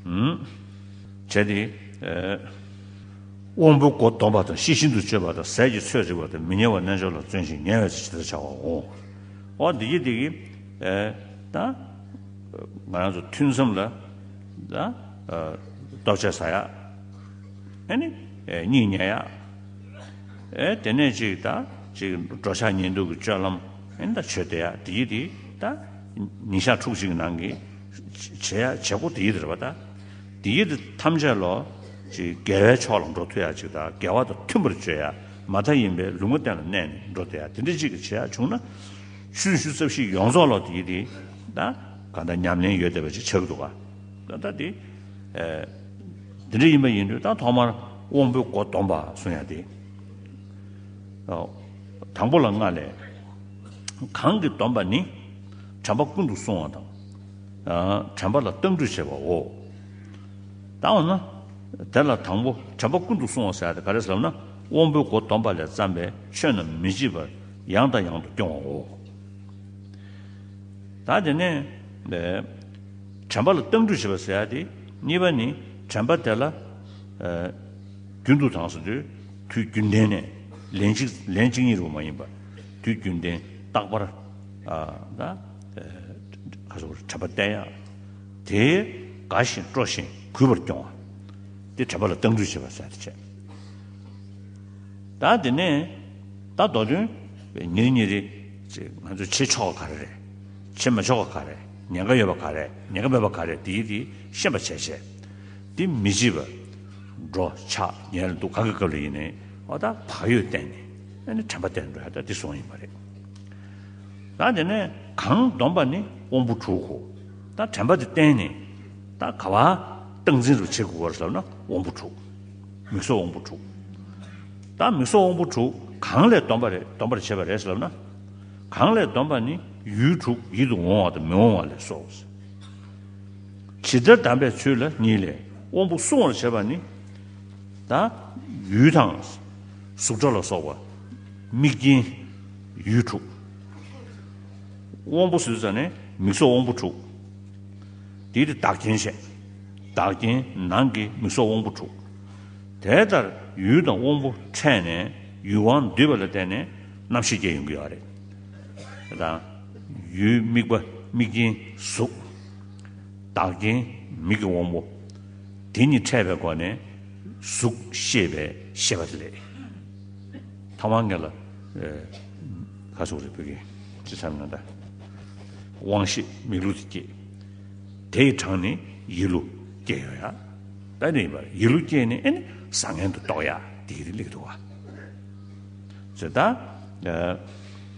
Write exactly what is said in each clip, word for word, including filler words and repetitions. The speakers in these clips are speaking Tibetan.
བྱས་ཏེ། དབང་པོའི་སྒོ་སྡོམ་པ་དང་། ཤེས་བཞིན་དུ་སྤྱོད་པ་དང་། ཟས་ཀྱི་ཚོད་རིག་པ་དང་། མི་ཉལ་བར་རྣལ་འབྱོར་ལ་བརྩོན་ཞིང་ཉལ་བའི་ཚེ་ཇི་ལྟར་བྱ་བའོ། འོ་འདི་གི་འདི་གི་ད་ང་རང་ཚོ་ཐུན་མཚམས་ལ་ད་ལྟོ་ཆས་ཟ་ཡ། ཨ་ནི་གཉིད་ཉལ་ཡ། ཨེ་དེ་ནས་ཅིག་ད་ཅིག་འགྲོ་འཆག་ཉལ་འདུག་གི་སྤྱོད་ལམ། ཨེ་ད་ཆོས་དེ་ཡ་དེ་ཡི་དེ་ད་ཉིན་ཞག་ཕྲུགས་གཅིག་གི་ནང་གི་བྱེད་ཡ་བྱེད་སྒོ་དེ་ཡི་དེ་རེད་པ། ད་དེ་ཡི་དེ་ཐམས་ཅད་ལོ་ཅིག་དགེ་བའི་ཕྱོགས་ལ་འགྲོ་ཐུབ་ཡ་ཅིག་དང་། དགེ་བ་དང་མཐུན་པར་སྤྱོད་ཡ། མ་མཐའ་ཡིན་པའི་ལུས་ངག་རྟེན་ལ་གནས་ནས་འགྲོ་ཐུབ་ཡ་དེ་འདྲ་ཅིག་གི་བྱེད་ཡ་བྱུང་ན། ཆུ་ཚོད་བཅུ་རྩ་བཞི་ཡོངས་རྫོགས་ལོ་དེ་ཡི་དེ་ད་གང་ལྟར་ཉམས་ལེན་ཡོད་བསྡད་པ་ཅིག་ཆགས་འདུག་ག་ད་ད་དེ། དེ་འདྲ་ཡིན་པ་ཡིན་དུས་ད་ཐོག་མར་དབང་པོའི་སྒོ་སྡོམ་པ་གསུང་ཡ་དེ། དང་པོ་ལ་ལྔ་ལས། གང་གིས་སྡོམ་པ་ནི། དྲན་པ་ཀུན་ཏུ་བསྲུང་བ་དང་། དྲན་པ་ལ་རྟག་འགྲུས་བྱེད་པའོ། ད་འོ་ན། དེ་ལ་དང་པོ་དྲན་པ་ཀུན་ཏུ་བསྲུང་བ་ཟེར་ཡ་དེ་ག་རེ་ཟེར་ལབ་ན། དབང་པོའི་སྒོ་སྡོམ་པ་ལས་བརྩམས་པའི་ཆོས་རྣམས་མི་བརྗེད་པར་ཡང་དང་ཡང་དུ་སྐྱོང་བའོ། ད་དེ་ནས། དྲན་པ་ལ་རྟག་འགྲུས་བྱེད་པ་ཟེར་ཡ་དེ། གཉིས་པ་ནི་དྲན་པ་དེ་ལ། རྒྱུན་དུ་དང་ཟེར་དུས། དུས་རྒྱུན་ལྡན་ནས་ལན་གཅིག་ལན་གཅིག་གཉིས་རུ་མ་ཡིན་པ། དུས་རྒྱུན་ལྡན་རྟག་པར། ད་ག་ཚོད་དྲན་པ་བསྟེན་ཡ། དེ་དགའ་ཞིང་སྤྲོ་ཞིང་གུས་པར་སྐྱོང་བ། དེ་དྲན་པ་ལ་རྟག་འགྲུས་བྱེད་པ་ཟེར་ཡ་དེ་བྱས། ད་དེ་ནས་ད་མདོ་དོན་ཉིན་རེ་ཉིན་རེ་ང་ཚོས་བྱེད་ཆོག་པ་ག་རེ་རེད། བྱེད་མ་ཆོག་པ་ག་རེ། ཉེན་ཁ་ཡོད་པ་ག་རེ། ཉེན་ཁ་མེད་པ་ག་རེ། དེ་ཡི་དེ་ཤེས་པ་བྱས་བྱས། དེ་མི་བྱེད་པ། འགྲོ་འཆག་ཉལ་འདུག་ག་གི་སྐབས་ལ་ཡིན་ནའི་འོ་ད་བག་ཡོད་བསྟེན་ནས་ཨ་ནི་དྲན་པ་བསྟེན་འགྲོ་ཡ་ད་དེ་གསུངས་ཡིན་པ་རེད། ད་དེ་ནས་གང་སྡོམ་པ་ནི་དབང་པོ་དྲུག་གོ། ད་དྲན་པ་དེ་བསྟེན་ནས་ད་ག་བ་སྟངས་འཛིན་རུ་བྱེད་དགོས་པར་ལབ་ན་དབང་པོ་དྲུག་མིག་སོགས་དབང་པོ་དྲུག་ད་མིག་སོགས་དབང་པོ་དྲུག་གང་ལས་སྡོམ་པ་རེད། སྡོམ་པར་བྱེད་པ་རེད་ལབ་ན། གང་ལས་སྡོམ་པ་ནི་ཡུལ་དྲུག་ཡིད་དུ་འོང་བ་དང་མི་འོང་བ་ལས་སོ། ཇི་ལྟར་གདམས་པའི་ཚུལ་ལ་གཉིས་ལས། དབང་པོ་བསྲུང་བར་བྱེད་པ་ནི། ད་ཡུལ་དང་གཟུགས་སྒྲ་ལ་སོགས་པ། དམིགས་རྐྱེན་ཡུལ་དྲུག་དབང་པོ་ཟེར་ཙ་ནས་མིག་སོགས་དབང་པོ་དྲུག་དེའི་དེ་བདག་རྐྱེན་བཤད། བདག་རྐྱེན་ནང་གི་མིག་སོགས་དབང་པོ་དྲུག་དེ་ལྟར་ཡུལ་དང་དབང་པོ་ཕྲད་ནས་ཡུལ་དབང་འདུས་པ་ལ་བརྟེན་ནས་རྣམ་ཤེས་སྐྱེ་ཡོང་གི་ཡོད་རེད། དང་། ཡུལ་དམིགས་པ་དམིགས་རྐྱེན་གཟུགས། བདག་རྐྱེན་མིག་གི་དབང་པོ། དེ་གཉིས་ཕྲད་པའི་སྒོ་ནས་གཟུགས་ཤེས་པའི་ཤེས་པ་དེ་ལས། ཐ་མ་ངེས་ལ། ཁ་སོགས་རེ་བོད་ཀྱི་ཅི་ཚང་ན་ད། དབང་ཤེས་མིག་ལུས་དེ་སྐྱེས། དེ་ཡི་གྲངས་ནི་ཡིད་ལུ་སྐྱེས་ཡོད་ཡ། ད་ནི་ཡིན་པར་ཡིད་ལུ་སྐྱེས་ནས་ཨེ་ནི་བཟང་ངན་དུ་རྟོགས་ཡ་དེ་ཡི་རིགས་ལེགས་འདུག་བ། ཟེར་ད།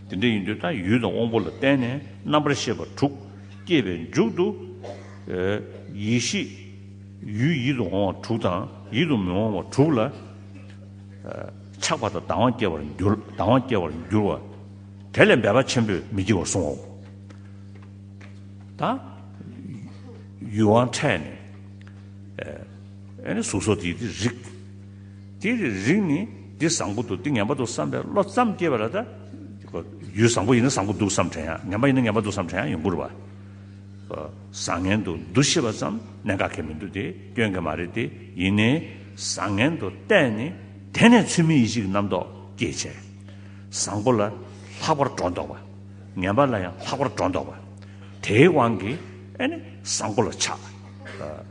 དེ་འདྲ་ཡིན་དུས་ད་ཡུལ་དང་དབང་པོ་ལ་བརྟེན་ནས་རྣམ་པར་ཤེས་པ་དྲུག་སྐྱེས་པའི་མཇུག་ཏུ། ཡིད་ཤེས། ཡུལ་ཡིད་དུ་འོང་བ་དྲུག་དང་ཡིད་དུ་མི་འོང་བ་དྲུག་ལ། ཆགས་པ་དང་སྡང་བ་སྐྱེ་བར་འགྱུར། སྡང་བ་སྐྱེ་བར་འགྱུར་བ། དེ་ལས་འབད་པ་ཆེན་པོས་མི་བགྱི་བར་བསྲུང་ངོ་། ད། ཡུལ་དབང་ཕྲད་ནས། ཨེ་ནི་གཟུགས་སོགས་དེ་དེ་རིག་དེ་རིག་ནི་འདི་བཟང་པོ་འདུག་འདི་ངན་པ་འདུག་བསམ་པའི་བློ་ཙམ་སྐྱེས་པ་ལ་ད། ཡུལ་བཟང་པོ་ཡིན་ན་བཟང་པོ་འདུག་བསམ་དྲན་ཡ། ངན་པ་ཡིན་ན་ངན་པ་འདུག་བསམ་དྲན་ཡ་ཡོང་གི་རེད་བ། བཟང་ངན་དུ་འདུ་ཤེས་པ་ཙམ་གནད་འགག་གལ་མི་འདུག་དེ་སྐྱོན་གྱི་མ་རེད་དེ། ཡིན་ནའི་བཟང་ངན་དུ་བལྟས་ནས་དེ་ནས་ཚུལ་མིན་ཡིད་བཞིན་གྱི་རྣམ་རྟོག་སྐྱེས་བྱས། བཟང་པོ་ལ་ལྷག་པར་སྒྲོ་འདོགས་པ། ངན་པ་ལ་ཡང་ལྷག་པར་སྒྲོ་འདོགས་པ། དེའི་དབང་གིས་ཨེ་ནི་བཟང་པོ་ལ་ཆགས།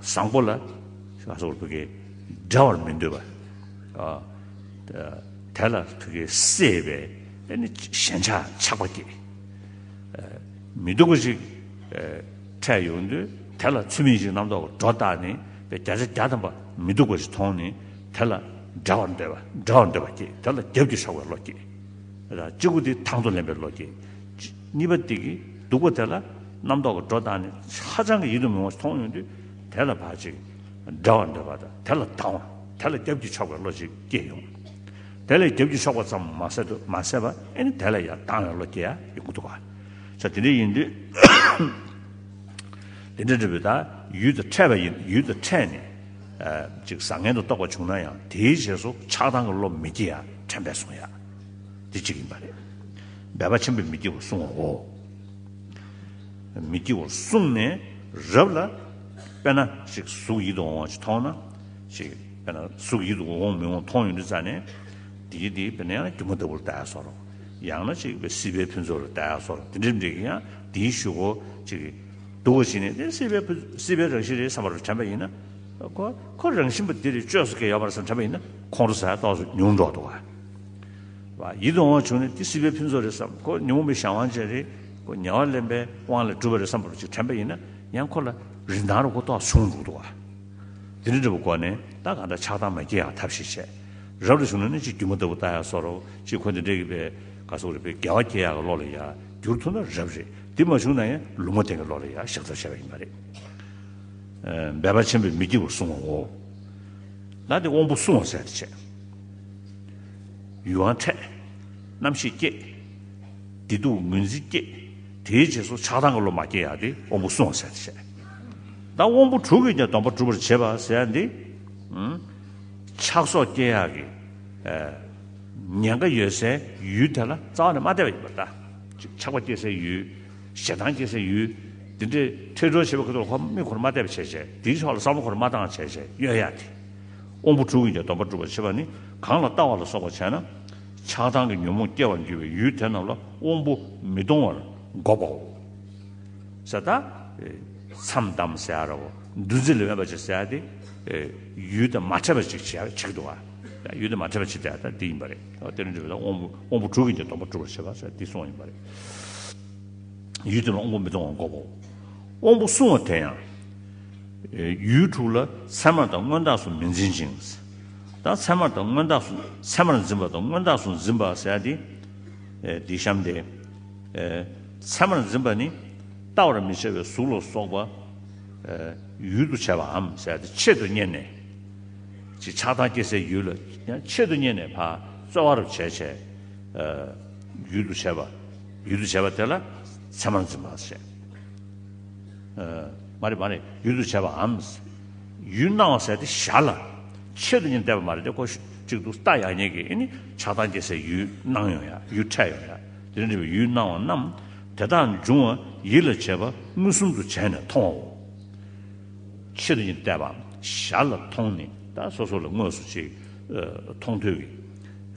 བཟང་པོ་ལ་ང་ཚོ་བོད་ཀྱི་འབྲལ་བར་མི་འདོད་པ། དེ་ལ་བོད་ཀྱི་སྲེད་པའི་ཨེ་ནི་ཞེན་ཆགས་ཆགས་པ་སྐྱེས། མི་སྡུག་པ་ཞིག་འཕྲད་ཡོང་དུས་དེ་ལ་ཚུལ་མིན་ཞིག་རྣམ་རྟོག་སྒྲོ་བཏགས་ནས་བརྒྱ་ཆ་བརྒྱ་ཐམ་པ་མི་སྡུག་པ་ཞིག་མཐོང་ནས་དེ་ལ་འབྲལ་བར་འདོད་པ། འབྲལ་བར་འདོད་པ་སྐྱེས། དེ་ལ་རྒྱབ་ཀྱིས་ཕྱོགས་པའི་བློ་སྐྱེས། གཅིག་པུ་དེ་དང་དུ་ལེན་པའི་བློ་སྐྱེས། གཉིས་པ་དེ་གིས་སྡུག་པ་དེ་ལ་རྣམ་རྟོག་གི་སྒྲོ་བཏགས་ནས་ཧ་ཅང་གི་ཡིད་དུ་མི་འོང་ཞིག་མཐོང་ཡོང་དུས་དེ་ལ་ཕར་ཅིག་འབྲལ་བར་འདོད་པ་དང་། དེ་ལ་སྡང་བ། དེ་ལ་རྒྱབ་ཀྱིས་ཕྱོགས་པའི་བློ་ཅིག་སྐྱེས་ཡོང་། དེ་ལས་རྒྱབ་ཀྱིས་ཕྱོགས་པ་ཙམ་མ་ཟད་དུ་མ་ཟད་པ་ཨེ་ནི་དེ་ལ་ཡང་སྡང་བའི་བློ་སྐྱེ་ཡ་ཡོང་གི་འདུག་ག་ས་དེ་འདྲ་ཡིན་དུས། དེ་འདྲ་འདྲ་བའི་ད་ཡུལ་དང་ཕྲད་པ་ཡིན། ཡུལ་དང་ཕྲད་ནས་ཅིག་བཟང་ངན་དུ་རྟོགས་པ་བྱུང་ན་ཡང་དེའི་རྗེས་སུ་ཆགས་སྡང་གི་བློ་མི་སྐྱེ་ཡ་དྲན་པས་བསྲུང་ཡ། དེ་གཅིག་ཡིན་པ་རེད། འབད་པ་ཆེན་པོས་མི་བགྱི་བར་བསྲུང་བའོ། མི་བགྱི་བར་བསྲུངས་ནས་རབ་ལ། དཔེར་ན་ཅིག་གཟུགས་ཡིད་དུ་འོང་བ་ཅིག་མཐོང་ན། ཅིག་དཔེར་ན་གཟུགས་ཡིད་དུ་འོང་མི་འོང་མཐོང་ཡོང་དུས་ཙ་ནས། དེ་གི་དེ་དཔེར་ན་ཡང་ན་སྒྱུ་མ་ལྟ་བུར་ལྟ་ཡག་བཟོ་འདྲ། ཡང་ན་ཅིག་སྲིད་པའི་ཕུན་ཚོགས་ལ་ལྟ་ཡག་བཟོ་འདྲ། དེ་འདྲ་འདྲ་གི་ཡང་དེའི་གཞུག་གུ་ཅིག་སྡུག་པ་ཅིག་ནས་དེ་སྲིད་པའི་ཕུན། སྲིད་པའི་རང་བཞིན་རེད་བསམ་པར་དྲན་པ་ཡིན་ན། ཁོ་ཁོ་རང་བཞིན་པ་འདི་རེད། བཅོས་སུ་གང་ཡོད་མ་རེད་བསམ་དྲན་པ་ཡིན་ན། ཁོང་ཁྲོ་ཟ་ཡག་ཏོག་ཙམ་ཉུང་འགྲོ་འདུག་ག། བ། ཡིད་དུ་འོང་བ་བྱུང་ནས་དེ་སྲིད་པའི་ཕུན་ཚོགས་རེད་བསམ། ཁོ་ཉོན་མོངས་པའི་གཞན་དབང་ཅན་རེད། ཁོ་ཉེ་བར་ལེན་པའི་དབང་ལས་གྲུབ་པ་རེད་བསམ་པ་ཅིག་དྲན་པ་ཡིན་ན། ཡང་ཁོ་ལ་རིན་ཐང་རུ་ཁོ་ཏོག་བྱུང་འགྲོ་འདུག་བ། དེ་འདྲ་འདྲ་པོ་སྒོ་ནས་ད་གང་ལྟར་ཆགས་སྡང་མ་སྐྱེ་ཡག་ཐབས་ཤེས་བྱས། རབ་ཏུ་བྱུང་ན་ནི་ཅིག་སྒྱུ་མ་ལྟ་བུ་ལྟ་ཡག་བཟོ་འདྲ། ཅིག་ཁོ་འདི་འདྲ་གི་པའི་ག་སོག་རེད། པའི་དགེ་བ་སྐྱེ་ཡག་གི་བློ་ལ་ཡ་འགྱུར་ཐུབ་ན་རབ་རེད། དེ་མ་བྱུང་ན་ཡང་ལུང་མ་བསྟན་གྱི་བློ་ལ་ཡ་བཞག་ཐབས་བྱས་པ་ཡིན་པ་རེད། ཨ། འབད་པ་ཆེན་པོས་མི་སྐྱེ་བར་བསྲུང་བའོ། ད་དེ་དབང་པོ་བསྲུང་བ་ཟེར་དེ་བྱས། ཡུལ་དབང་འཕྲད། རྣམ་ཤེས་སྐྱེ། བདེ་སྡུག་ངོས་འཛིན་སྐྱེ། དེའི་རྗེས་སུ་ཆགས་སྡང་གི་བློ་མ་སྐྱེ་ཡག་དེ་དབང་པོ་བསྲུང་བ་ཟེར་དེ་བྱས། ད་དབང་པོ་དྲུག་གིས་ཀྱང་སྡོམ་པ་སྒྲུབ་པར་བྱེད་པ་ཟེར་ཡག་འདི། ཨང་། ཆགས་སོགས་སྐྱེ་ཡག་གི། ཨ། ཉེན་ཁ་ཡོད་སའི་ཡུལ་དེ་ལ་རྩ་བ་ནས་མ་བལྟས་པ་ཡིན་པར་ལྟ། ཅིག་ཆགས་པ་སྐྱེ་སའི་ཡུལ། ཞེ་སྡང་སྐྱེ་སའི་ཡུལ། འདི་འདྲའི་ཁྲེལ་གྲོལ་བྱེད་པའི་ཁ་ཐུག་ལ་ཁོ་མིག་ཁོ་རང་མ་བལྟས་པ་བྱས་བྱས། དེའི་ཕྱོགས་ལ་བསམ་བློ་ཁོ་རང་མ་བཏང་བྱས་བྱས་གཡོལ་ཡག་དེ། དབང་པོ་དྲུག་གིས་ཀྱང་སྡོམ་པ་སྒྲུབ་པར་བྱེད་པ་ནི། གང་ལ་ལྟ་བ་ལ་སོགས་པ་བྱས་ན། ཆགས་སྡང་གི་ཉོན་མོངས་སྐྱེ་བར་འགྱུར་བའི་ཡུལ་དེ་རྣམས་ལ་དབང་པོ་མི་གཏོང་བར་འགོག་པའོ། ཟེར་ད། མཚམས་བསྡམས་ཟེར་ཡག་ར་བོ། འདུ་འཛི་ལས་མེད་པ་ཅིག་ཟེར་ཡག་དེ། ཡུལ་དང་མ་འཕྲད་པ་ཅིག་བྱེད་བྱེད་ཀྱི་འདུག་བ། ཡུལ་དང་མ་འཕྲད་པ་ཅིག་དེ་ད་འདི་ཡིན་པ་རེད། དེ་ནི་འདྲ་བའི་དབང་པོ་དབང་པོ་དྲུག་གིས་ཀྱང་སྡོམ་པ་སྒྲུབ་པར་བྱེད་པ་ཟེར་འདི་གསུངས་པ་ཡིན་པ་རེད། ཡུལ་དེ་ལ་དབང་པོ་མི་གཏོང་བར་འགོག་པའོ། དབང་པོ་བསྲུང་བ་དེ་ཡང་། ཡུལ་དྲུག་ལ་ཚད་མ་དང་མངོན་རྟགས་སུ་མི་འཛིན་ཅིང་། ད་ཚད་མ་དང་མངོན་རྟགས་སུ། ཚད་མར་འཛིན་པ་དང་མངོན་རྟགས་སུ་འཛིན་པ་ཟེར་ཡག་འདི། འདི་གཤམ་དེ། ཚད་མར་འཛིན་པ་ནི། ལྟ་བར་མི་བྱ་བའི་གཟུགས་ལ་སོགས་པ། ཡུལ་དུ་བྱས་པའམ་ཟེར་ཏེ་ཆེད་དུ་གཉེར་ནས། ཅིག་ཆགས་སྡང་སྐྱེ་སའི་ཡུལ་ལ་ཡང་ཆེད་དུ་གཉེར་ནས་ཕར་རྩོལ་བ་རུ་བྱས་བྱས། ཡུལ་དུ་བྱས་པ། ཡུལ་དུ་བྱས་པ་དེ་ལ་ཚད་མར་འཛིན་པ་ཟེར། མ་རེད་མ་རེད། ཡུལ་དུ་བྱས་པའམ། ཡུལ་སྣང་བ་ཟེར་ཏེ་ཞར་ལ། ཆེད་དུ་གཉེར་བསྡད་པ་མ་རེད་དེ། ཁོ་གཅིག་ཏུ་ལྟ་ཡག་ཉིད་ཀྱིས་ཨ་ནི་ཆགས་སྡང་སྐྱེ་སའི་ཡུལ་སྣང་ཡོང་ཡག་ཡུལ་འཕྲད་ཡོང་ཡག་དེ་འདྲ་བའི་ཡུལ་སྣང་བ་རྣམས་དེ་དག་འབྱུང་བ་ཡིད་ལ་བྱེད་པ་མངོན་སུམ་དུ་བྱས་ནས་མཐོང་བའོ། ཆེད་དུ་གཉེར་བསྡད་པའམ་ཞར་ལ་མཐོང་ནས་ད་སོ་སོ་ལ་དངོས་སུ་ཅིག་མཐོང་ཐོས་ཀྱི་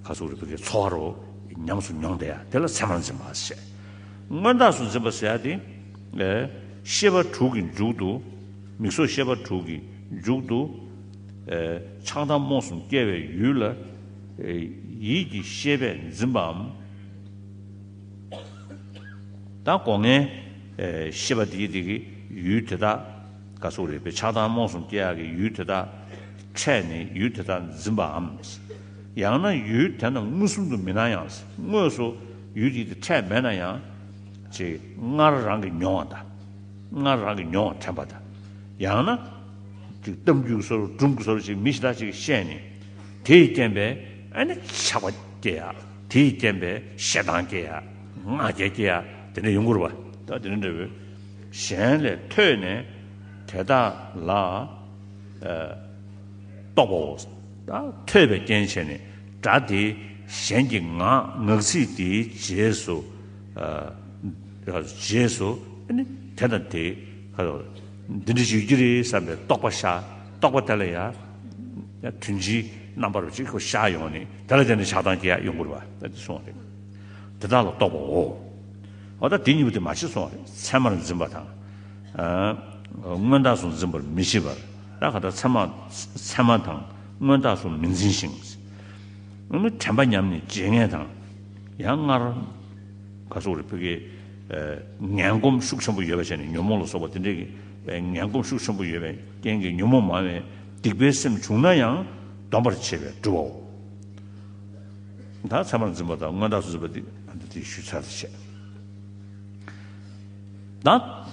ག་ཟེར་རེད། བོད་སྐད་ཚོར་བ་རུ་ཉམས་སུ་མྱོང་བསྡད་ཡག་དེ་ལ་ཚད་མར་འཛིན་པ་ཟེར། མངོན་རྟགས་སུ་འཛིན་པ་ཟེར་ཡག་དེ། ཤེས་པ་དྲུག་གི་མཇུག་ཏུ། མིག་སོགས་ཤེས་པ་དྲུག་གི་མཇུག་ཏུ། ཆགས་སྡང་རྨོངས་གསུམ་སྐྱེ་བའི་ཡུལ་ལ། ཡིད་ཀྱི་ཤེས་པས་འཛིན་པའམ། ད་སྒོ་ལྔའི་ཤེས་པ་དེ་ཡིས་དེ་གི་ཡུལ་དེ་དག་ག་ཟེར་རེད། པའི་ཆགས་སྡང་རྨོངས་གསུམ་སྐྱེ་ཡག་གི་ཡུལ་དེ་དག་འཕྲད་ནས་ཡུལ་དེ་དག་འཛིན་པའམ། ཡང་ན་ཡུལ་དེ་རྣམས་མངོན་སུམ་དུ་མི་སྣང་ཡང་། དངོས་སུ་ཡུལ་དེ་དེ་འཕྲད་མེད་ན་ཡང་། ཅིག་སྔར་རང་གིས་མྱོང་བ་དང་། སྔར་རང་གིས་མྱོང་བ་དྲན་པ་དང་། ཡང་ན། ཅིག་གཏམ་རྒྱུད་བཟོ་འདྲ་སྒྲུང་བཟོ་འདྲ་ཅིག་མི་ཞིག་དང་ཅིག་བཤད་ནས། དེ་ཡི་རྐྱེན་པས་ཨ་ནི་ཆགས་པ་སྐྱེ་ཡག་དེ་ཡི་རྐྱེན་པས་ཞེ་སྡང་སྐྱེ་ཡག་ང་རྒྱལ་སྐྱེ་ཡག་དེ་འདྲ་ཡོང་གི་རེད་པ། ད་དེ་འདྲ་འདྲ་བོའི་གཞན་ལས་ཐོས་ནས་དེ་དག་ལ་རྟོག་པའོ། ད་ཐོས་པའི་རྐྱེན་བྱས་ནས་སྒྲ་དེ་གཞན་གྱི་ངག་ངག་ཚིག་དེའི་རྗེས་སུ། རྗེས་སུ་ཨ་ནི་དེ་དང་དེ་འདི་འདྲ་ཞིག་ཡོད་ཀྱི་རེད་བསམ་པའི་རྟོག་པ་ཤར། རྟོག་པ་དེ་ལ་ཡང་དོན་སྤྱིའི་རྣམ་པར་ཅིག་ཁོ་ཤར་ཡོང་ནས་དེ་ལ་བརྟེན་ནས་ཆགས་སྡང་སྐྱེ་ཡག་ཡོང་གི་རེད་པ། ད་དེ་གསུངས་པ་རེད། དེ་དག་ལ་རྟོག་པའོ། འོ་ད་དེ་གཉིས་པོ་དེ་མ་བྱེད་གསུངས་པ་རེད། ཚད་མར་འཛིན་པ་དང་། མངོན་རྟགས་སུ་འཛིན་པར་མི་བྱེད་པར། ད་ག་ད་ཚད་མ་ཚད་མ་དང་མངོན་རྟགས་སུ་མི་འཛིན་ཞིང་། དྲན་པ་ཉམས་ནས་བརྗེད་ངས་དང་། ཡང་སྔར། ག་ཟེར་རེད། བོད་སྐད། ངན་གོམས་ཤུགས་ཆེན་པོ་ཡོད་པ་བྱས་ནས་ཉོན་མོངས་ལ་སོགས་པ་དེ་འདྲའི་གི། ངན་གོམས་ཤུགས་ཆེན་པོ་ཡོད་པའི་རྐྱེན་གྱིས་ཉོན་མོངས་མང་བའི་སྡིག་པའི་སེམས་བྱུང་ན་ཡང་སྡོམ་པར་བྱེད་པས་འགྲུབ་པའོ། ད་ཚད་མར་འཛིན་པ་དང་མངོན་རྟགས་སུ་འཛིན་པ་འདི་ཨ་འདི་དེ་ཞུས་ཚར་ཏེ་བྱས། ད་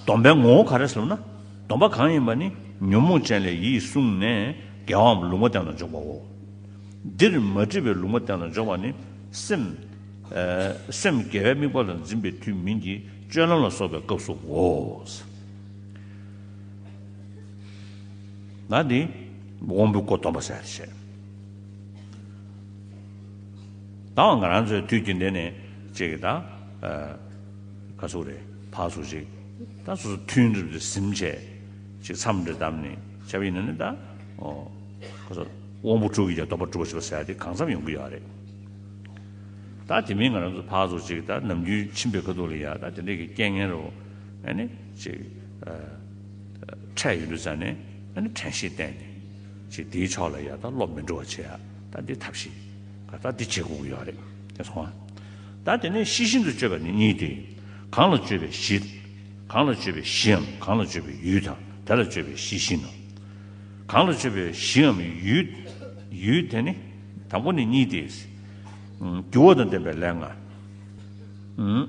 སྡོམ་པའི་ངོ་བོ་ག་རེ་ཟེར་ན། སྡོམ་པ་གང་ཡིན་པ་ནི་ཉོན་མོངས་ཅན་ལས་ཡིད་བསྲུངས་ནས་དགེ་བའམ་ལུང་པ་བསྟན་ལ་འཇོག་པའོ། འདིར་མ་བསྒྲིབས་པའི་ལུང་པ་བསྟན་ལ་འཇོག་པ་ནི་སེམས། སེམས་དགེ་བའི་དམིགས་པ་ལ་འཛིན་པའི་དུས་མིན་གྱི་སྤྱོད་ལམ་ལ་སོགས་པའི་སྐབས་སུའོ། ད་འདི་དབང་པོའི་སྒོ་སྡོམ་པ་ཟེར་བཤད། ད་ང་རང་ཚོའི་དུས་ཀྱི་འདི་ནས་ཅིག་ད་ག་ཟེར་རེད། ཕར་ཚུར་ཅིག་ད་སོ་སོ་ཐུན་རིམ་དུ་ཟིན་བྱས། ཅིག་མཚམས་འདྲ་བསྡམས་ནས་བྱས་པ་ཡིན་ན་ནི་ད། ཨོ། ཁོ་ཚོ་དབང་པོ་དྲུག་གི་ཡང་སྡོམ་པ་སྒྲུབ་པ་ཞིག་ཟེར་ཡ་དེ་གང་འཚམ་ཡོང་གི་ཡོད་རེད། ད་དེ་མིན་ང་རང་ཚོ་ཕར་ཚུར་ཅིག་ད་ནམ་རྒྱུན་ཕྱིན་པའི་ཁ་ཐུག་ལ་ཡ་ད་དེ་འདྲས་ཀྱི་རྐྱེན་ངན་རུ་ཨ་ནི་ཅིག་ཨ། འཕྲད་ཡོང་དུས་ཙང་ནས་ཨ་ནི་དྲན་ཤེས་བསྟེན་ནས་ཅིག་དེའི་ཕྱོགས་ལ་ཡ་ད་བློ་མི་འགྲོ་བ་བྱེད་ཡ་ད་འདི་ཐབས་ཤེས་ད་འདི་བྱེད་དགོས་ཀྱི་ཡོད་རེད། དེ་སོང་ང་། ད་དེ་ནས་ཤེས་བཞིན་དུ་སྤྱོད་པ་ནི་གཉིས་ཏེ། གང་ལ་སྤྱོད་པའི་གཞི། གང་ལ་སྤྱོད་པའི་གཞིའམ་གང་ལ་སྤྱོད་པའི་ཡུལ་དང་དེ་ལ་སྤྱོད་པའི་གཞི་བཞི་ནོ། གང་ལ་སྤྱོད་པའི་གཞིའམ་ཡུལ། ཡུལ་དེ་ནི་དང་པོ་ནི་གཉིས་ཏེ། ཨུམ། འགྱུར་བ་དང་ལྡན་པའི་ལས་ལྔ། ཨུམ།